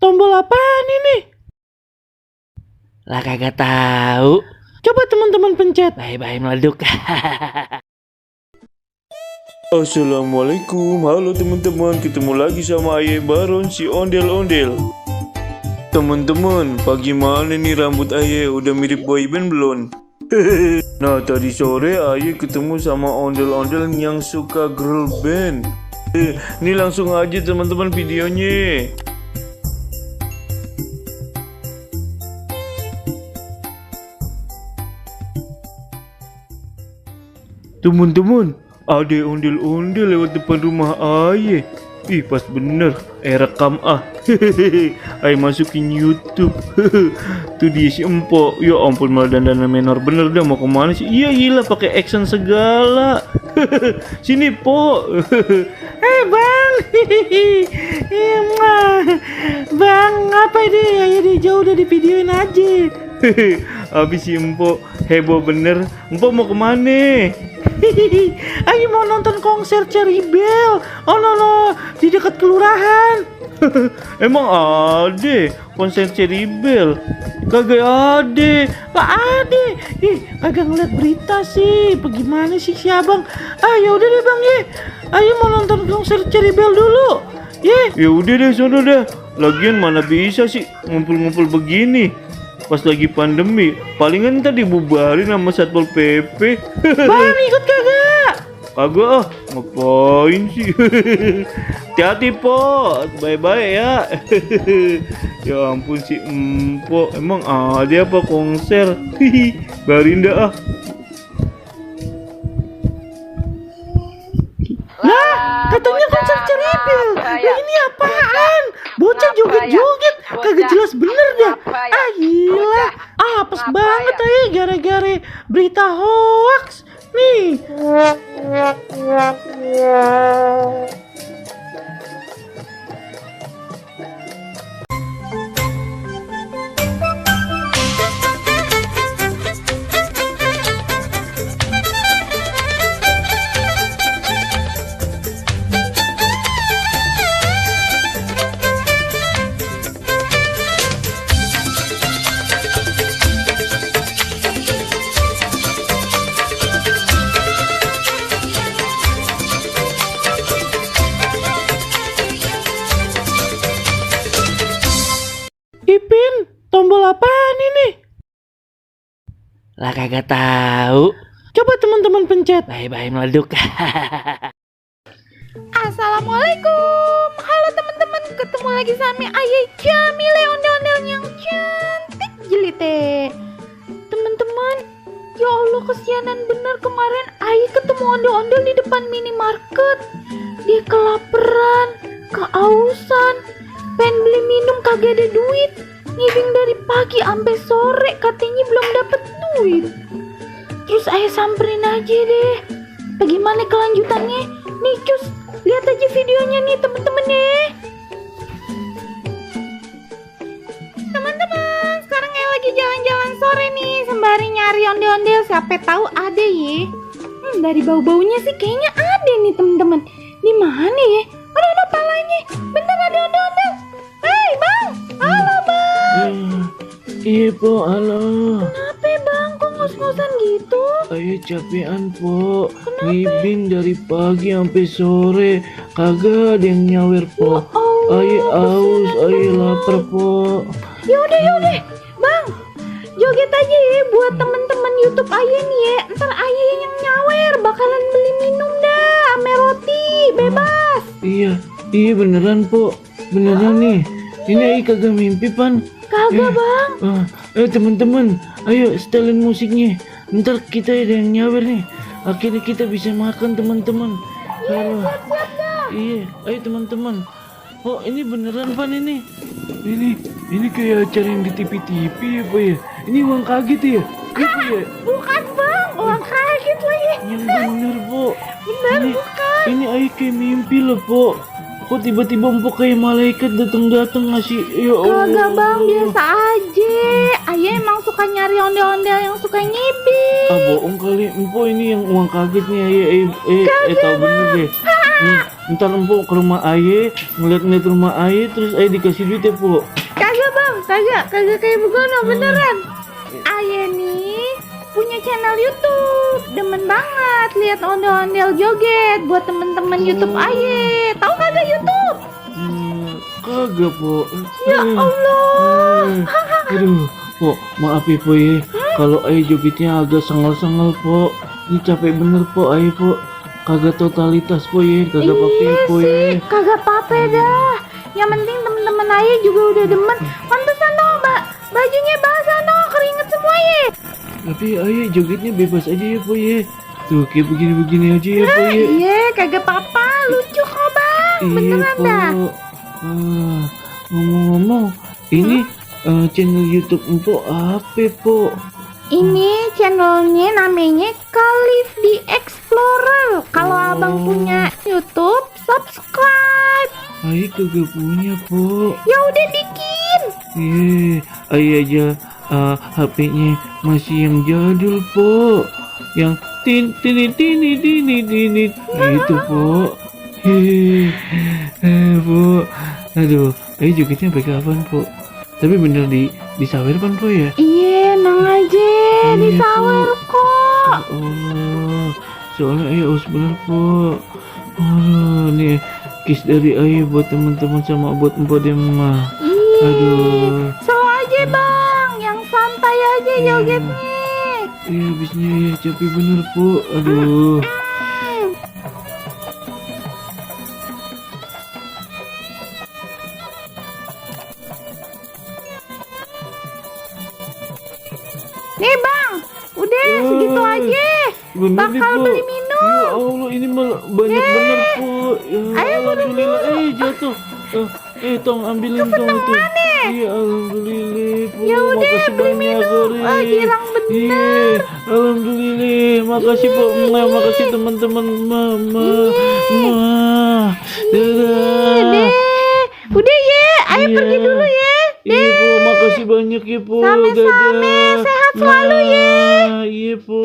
tombol apaan ini? Lah kagak tahu. Coba teman-teman pencet. Bye-bye meleduk. Assalamualaikum, halo teman-teman, ketemu lagi sama Aye Baron si ondel-ondel. Teman-teman, bagaimana nih rambut Aye? Udah mirip boyband belum? Nah, tadi sore Aye ketemu sama ondel-ondel yang suka girl band. Ini langsung aja teman-teman videonya. Teman-teman, ada ondel-ondel lewat depan rumah Aye. Ih, pas bener. Rekam Aye masukin YouTube. Tuh dia si Empok. Ya ampun, malah dandan menor bener dah. Mau kemana sih? Iya gila, pakai action segala. Sini Po. Bang. Bang, apa ini? Ayo di jauh udah di videoin aja. Habis si Empok heboh bener. Empok mau kemana? Ayo mau nonton konser Cherry Bell. Oh no, di dekat kelurahan. Emang ada konser Cherry Bell? Kagak ada. Pak Ade, kagak ngeliat berita sih. Bagaimana sih si abang? Ya udah deh bang ye. Ayo mau nonton konser Cherry Bell dulu. Ya udah deh, sono dah. Lagian mana bisa sih ngumpul-ngumpul begini pas lagi pandemi. Palingan tadi dibubarin sama Satpol PP. Bang ikut kagak? Kagak ngapain sih? Hati-hati Po, bye-bye ya. Ya ampun si Empo, emang ada apa konser? Barinda Lah, katanya konser Cherry Bell. Lah ini apaan? Bocah joget-joget, kagak jelas bener dah. Gila, apes banget aja gara-gara berita hoax nih. Ipin, tombol apaan ini? Lah kagak tahu. Coba teman-teman pencet. Bye-bye meleduk. Assalamualaikum. Halo teman-teman, ketemu lagi sama Aye Jamile, ondel-ondel yang cantik jelite. Teman-teman, ya Allah kesianan bener kemarin Aye ketemu ondel-ondel di depan minimarket. Dia kelaparan, keausan, pengen beli minum kagak ada duit. Ngibing dari pagi sampai sore katanya belum dapet duit. Terus Aye samperin aja deh. Bagaimana kelanjutannya? Nih cus, lihat aja videonya nih temen-temen nih. Teman-teman, sekarang Aye lagi jalan-jalan sore nih sembari nyari ondel-ondel. Siapa tahu ada ya. Dari bau-baunya sih kayaknya ada nih temen-temen. Di mana ya? Ada palanya. Bentar ada ondel-ondel. Hei bang, halo bang. Iya Po, halo. Kenapa bang? Kok ngos-ngosan gitu? Ayo capean Po. Ngibing dari pagi sampai sore. Kagak ada yang nyawer Po. Ayo aus, ayo lapar Po. Yaudah, bang. Joget aja ya buat temen-temen YouTube Aye nih ya. Ntar Aye yang nyawer bakalan beli minum dah, ame roti, bebas. Iya beneran Po. Beneran nih. Ini Ayo kagak mimpi Pan. Kagak bang. Teman-teman, ayo setelin musiknya. Ntar kita ada yang nyawer nih. Akhirnya kita bisa makan teman-teman. Halo. Iya, ayo teman-teman. Oh ini beneran Pan ini. Ini kayak acara yang di TV-TV ya Pak ya. Ini uang kaget ya. Iya Pak ya. Bukan bang, uang kaget lagi. Yang bener Po. Bener bukan. Ini Ayo kayak mimpi loh Po. Kok tiba-tiba empok kayak malaikat datang ngasih. Ya Allah. Kagak bang, biasa aja. Aye emang suka nyari ondel-ondel yang suka ngibing. Bohong kali. Empok ini yang uang kaget nih Ayo. Tahu bener deh. Ntar empuk ke rumah Aye, ngeliat-ngeliat rumah Aye, terus Aye dikasih duit ya, Po. Kagak bang, kagak kayak begono beneran. Ayah nih punya channel YouTube, demen banget lihat ondel-ondel joget buat temen-temen YouTube Ayah. Tahu kagak YouTube? Kagak, Po. Ya Allah. Aduh, Po, maaf ya, Po ya. Kalau Aye jogetnya agak sengel-sengel, Po. Ini capek bener, Po, Aye, Po. Kagak totalitas, Po ya. Kagak apa-apa ya, Po ya. Sih, kagak apa-apa dah. Yang penting temen-temen Ayah juga udah demen. Pantesan dong, Mbak. Bajunya basah dong, keringet semua ya. Tapi Aye jogetnya bebas aja ya, Po ya. Tuh, kayak begini-begini aja ya, Po ya. Iya, kagak apa-apa. Lucu kok, Bang. Iya, Beneran Po. dah. Ngomong-ngomong, ini channel YouTube Empok apa, Po? Ini channelnya namanya Khalif the Explorer. Kalau abang punya YouTube, subscribe. Aye kagak punya, Po. Ya udah bikin. Aye aja HP-nya masih yang jadul, Po. Yang tin gitu, Po. Po. Aduh, Aye jogetnya sampai kapan, Po? Tapi bener disawer kan, Po ya? Iya, nang aja. Disawer kok. Oh, soalnya Aye aus bener, Po. Oh, nih kiss dari Aye buat teman-teman sama buat empok deh, mah. Aduh. Slow aja bang, yang santai aja jogetnya. Iya, habisnya ya capek bener, Po. Aduh. Nih bang, udah segitu aja. Bener nih, Bakal Po. beli minum. Ya Allah, ini malah banyak bener, Po. Ya, Ayo, alhamdulillah. Jatuh. Tong ambilin tong itu. Iya, alhamdulillah, Po. Ya udah, Makasih beli banyak, minum. Ri. Wah, girang bener. Iya, alhamdulillah. Makasih, Po. Makasih teman-teman, Mama. Dadah. Deh, udah ya, ayo Iya. pergi dulu ya. Iya, Po. Makasih banyak ya, Po. Sama-sama. Dadah. Sehat selalu ya. Iya, Po.